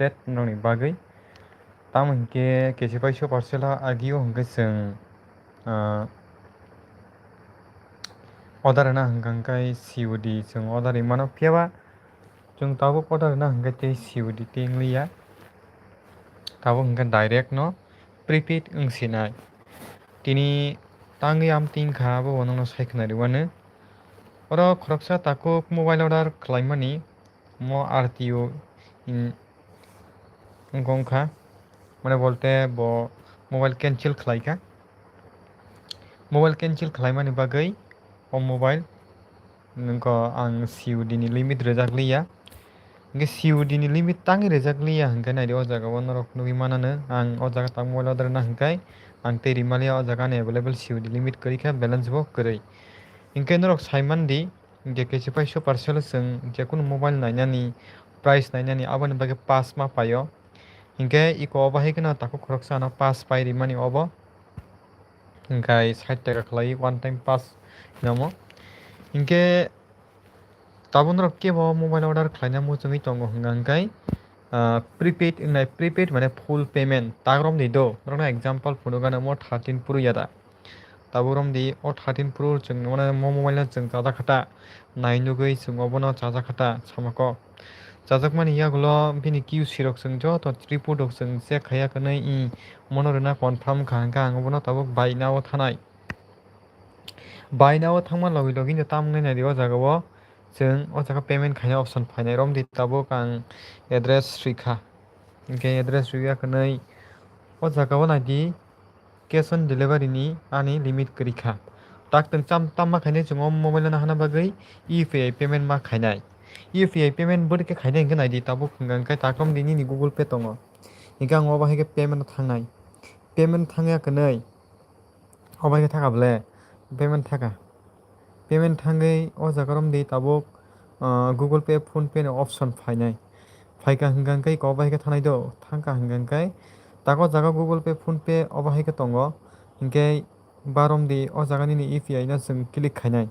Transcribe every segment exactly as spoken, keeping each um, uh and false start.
rate nokni bagwi. Tamo hinkhe kesi pai super sale o agio hinkhe chwng, ah, order rwna hinkha hinkhe C O D chwng order rwi mano. Phiyaba chwng tabuk order rwna hinkhe tei C O D tei wngliya. Tabuk hinkhe direct no prepaid wngsinai. Tini tangwi amtwi wngkha, abo bo nokno sai khwnarwi mano. Oro khoroksa takhuk mobile order khlaimani, mo R T O in-, wngkha wngkha, mane bolte bo mobile cancel khlaikha. Mobile cancel khlaimani bagwi o mobile nokho ang C O D ni limit rwjak liya. Hinkhe C O D ni limit tangwi rwjak liya hinkhe naidi o jaga o norok nugwi manano, ang o jaga tak mobile order rwna hinkhe ang tei rwmaliya, o jaga ani available C O D limit kwrwi kha, balance bo kwrwi. Hinkhe norok sai mandi, je kesi pai super sale o chwng je kunu mobile nainani, price nainani, aboni bagwi pass ma paio. Hinkhe iko obo hai kheno takhuk khoroksa ano pass pai rimani obo. Hinkhe sait taka khlai one time pass hinamo. Hinkhe tabuk norok kebo mobile order khlaina muchungwi tongo hwnka hinkhe, ah, prepaid wngnai, prepaid mane full payment. Tak romdi do, norokno example phunukgano mo thirteen Pro ya da. Tabuk romdi o thirteen Pro chwng mane mo mobile no chwng chajak kha ta, nai nugwi chwng obono chajak kha ta samako. Chajakmani yagulo bini Q C rok chwng joto report rok chwng check khaiya kwnwi, i mono rwna confirm kha hinkhe ang obono tabuk baina o thanai. Baina o thangma logi logi no tam wngnai naidi o jaga o chwng o jaga payment khaina option phainai romdi tabuk ang address rwkha. Hinkhe address rwya kwnwi o jaga o naidi cash on delivery ni ani limit kwrwi kha. Tak twng cham tamma khainai chwng o mobile no hana bagwi U P I payment ma khainai. U P I payment bwrwi khe khainai hinkhe naidi tabuk hwnka hinkhe tak romdi nini Google Pay tongo. Hinkhe ang obo hai khe payment o thangnai. Payment thangya kwnwi. Obo hai khe thaka bwle? Payment thaka. Payment thangwi o jaga romdi tabuk, ah, Google Pay, PhonePe ni option phainai. Phaikha hwnka hinkhe iko obo hai khe thanai do, thangkha hwnka hinkhe tak o jaga Google Pay, PhonePe obo hai khe tongo. Hinkhe ba romdi o jaga nini U P I no chwng click khainai.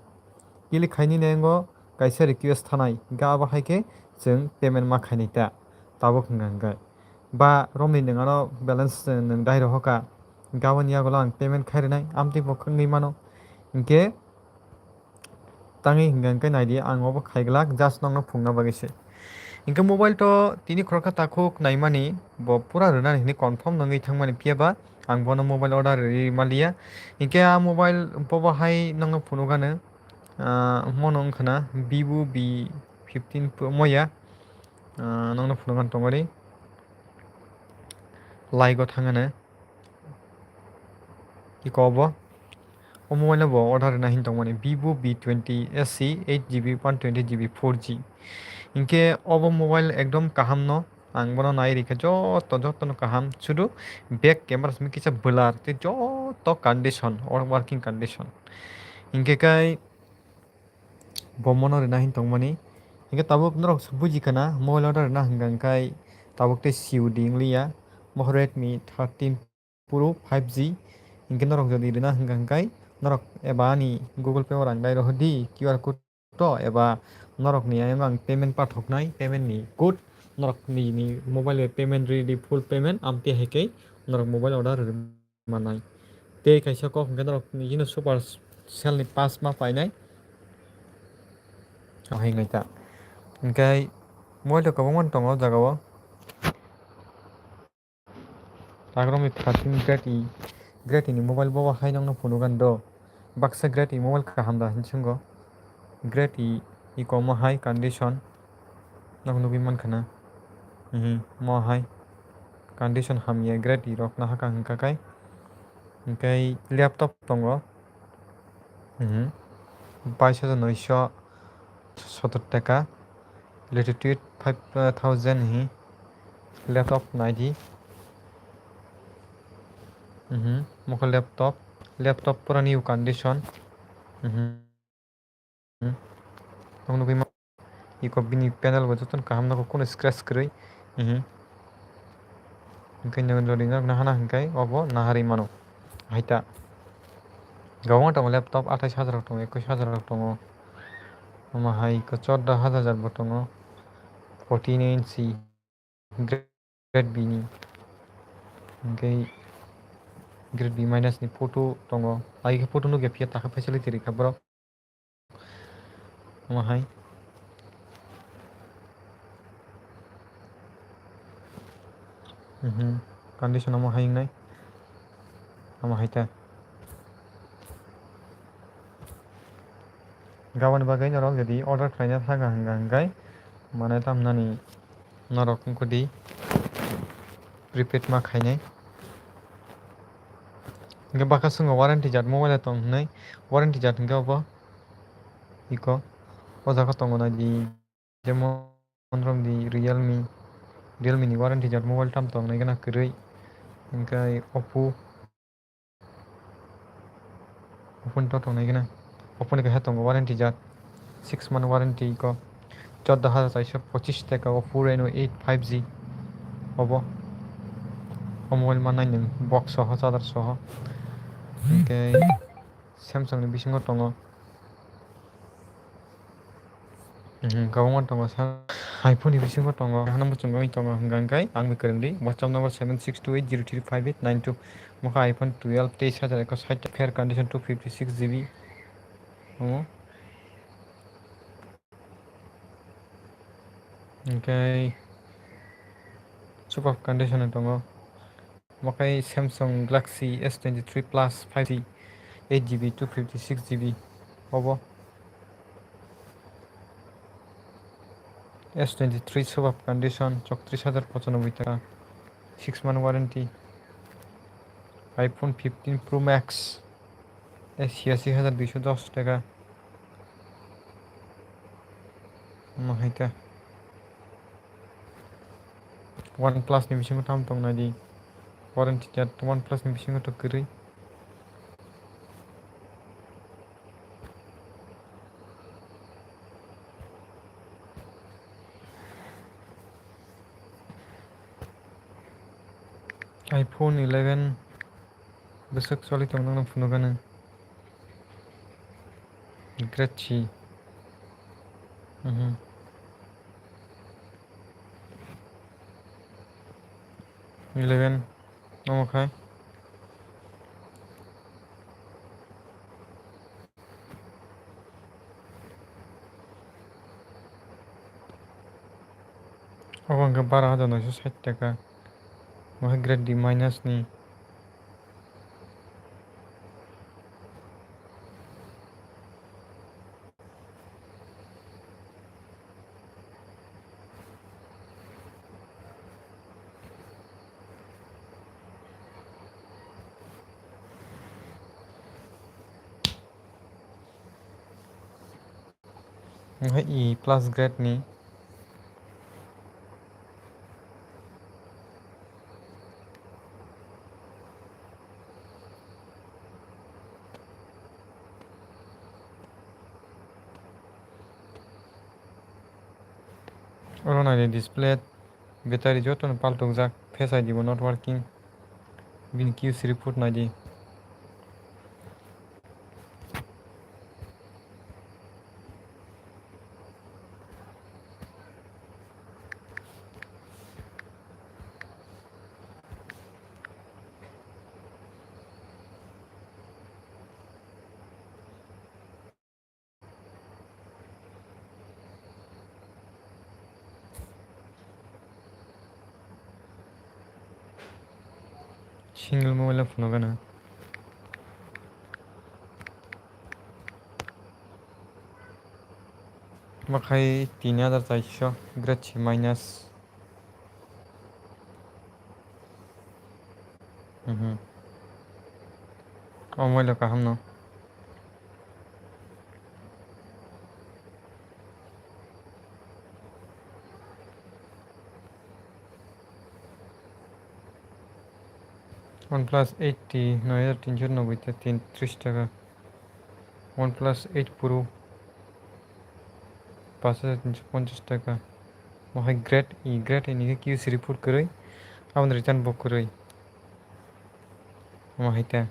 Click khainai nini o kaisa request thanai, hinkhe abo hai khe chwng payment ma khainai ta, tabuk hwnka hinkhe. Ba romni nwng ano balance nwng dai rohor kha, hinkhe aboni yagulo ang payment khai rwnai, amtwi bo wngwi mano. Hinkhe tangwi hwnka hinkhe naidi, ang obo khai glak just nokno phungna bagwi se. Hinkhe mobile to tini khoroksa takhuk naimani, bo pura rwnani hinwi confirm nangwi thangmani, phiyaba ang bono mobile order rwi maliya. Hinkhe a mobile bobo hai nokno phunukgano, ah, mono wngkhana Vivo V fifteen Pro moya, ah, nokno phunukgano tongori. Laigo thangano. Iko obo. O mobile no bo order rwna hin tongmani Vivo V twenty S C eight G B, one twenty G B, four G. Hinkhe obo mobile ekdom kaham no, ang bono nai rikha joto, joto no kaham. Sudu back camera simi kisa blur, tei joto condition, or working condition. Hinkhe kai bo mono rwna hin tongmani. Hinkhe tabuk norok buji khana mobile order rwna hwnka hinkhe tabuk tei C O D wngliya. Mo Redmi thirteen Pro five G. Hinkhe norok jodi rwna hwnka hinkhe norok eba ani Google Pay o rang dai rohor di, Q R code to, eba norok ni ayang ang payment pathoknai, payment ni code norok ni, ni mobile bai payment rwdi, full payment, amtwi hai khe norok mobile order rwdi manai. Tei kaisa kok hwnkhe norok nini super sale ni pass ma painai. Ahai ngai ta. Hinkhe mobile rok kwbangma tongo o jaga o. Takrok ni thirteen grade i, grade i ni mobile bo hai nokno phunukgani do. Baksa grade i mobile kaham da hinwi swngo. Grade i, i komo hai condition. Nok nugwi mankha na. Mhm, mo hai. Condition hamya grade i rok nahaka hwnka kai. Hinkhe laptop tongo. Mhm. Bais hajar noisho sotor taka. Latitude five thousand hi. Laptop naidi. Mhm. Mokhe laptop. Laptop pura new condition. Mhm. Hmm. Tong nugwi ma-, iko bini panel bo jotono kaham nokho, kunu scratch kwrwi. Mhm. Hinkhe nw lori nok nahana hinkhe obo naharwi mano. Haita. Kwbangma tongo laptop, athais hajar rok tongo, ekwis hajar rok tongo. Omo hai iko chordo hajar bo tongo. Fourteen inchi. Grade B ni. Hingke grade B minus ni photo tongo. Ai khe photo nugya phiya takha facility rikha borok. Omo hai. Mhm. Condition omo hai wngnai. Omo hai ta. Gaboni bagwi norok jodi order khlaina thangkha hwnka hwnkhe mane tamnani norok wngkha di prepaid ma khainai. Hingke bwkha swngo warranty jat mobile tong hinwi, warranty jat hingke obo iko o jaga tongo naidi jemon romdi Realme, Realme ni warranty jat mobile tam tong nai gana kwrwi hingke Oppo. Oppo ni to tongnai gana. Oppo ni kaisa tongo warranty jat. Six month warranty ko. Chordo hajar chaiso pochis taka Oppo Reno eight five G. Obo. O mobile mannai nwng box soho, charger soho. Hingke Samsung ni bisingo tongo. Mhm, kwbangma tongo sa. iPhone ni bisingo tongo, hano muchungwi tongo hwnka hwnkhe ang bai kwrwngdi, WhatsApp number seven six two eight zero three five eight nine two. Mokha iPhone twelve, teis hajar ekso sait, fair condition, two fifty six G B. Omo. Hwnkhe super condition tongo. Mokhe Samsung Galaxy S twenty-three Plus five G, eight G B, two fifty-six G B obo. S twenty-three super condition, chowtris hajar pochanoboi taka, six month warranty. iPhone fifteen Pro Max, eh, chhiyasi hajar duiso dos taka. Omo hai ta. OnePlus ni bisingo tamo tong nai di. Warranty card OnePlus ni bisingo to kwrwi. iPhone eleven bwswk choli tongmano phunukgano. Grade C. Mhm. Eleven. Omo khai. Obo hwnkhe bara hajar noisho sait taka. Omo hai grade D minus ni. Omo hai E plus grade ni. Oro naidi display, battery jotono paltokjak, Face I D bo not working. Bini Q C report naidi. Single mobile no phunukgano. Omo khai tin hajar chaiso, grade C minus. Mhm. O mobile kaham no. OnePlus eight T, noi hajar tinso noboi ta tin tris taka. OnePlus eight Pro, paanch hajar tinso ponchas taka. Omo hai grade E, grade E ni khe Q C report kwrwi, aboni return bo kwrwi. Omo hai ta.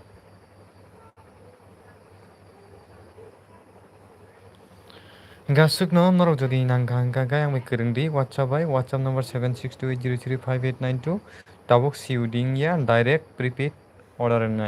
Gasukno norok jodi nangkha hwnkha khe ang bai kwrwng di WhatsApp bai, WhatsApp number seven six two eight zero three five eight nine two. Tabuk C O D wngya, direct prepaid order wngnai.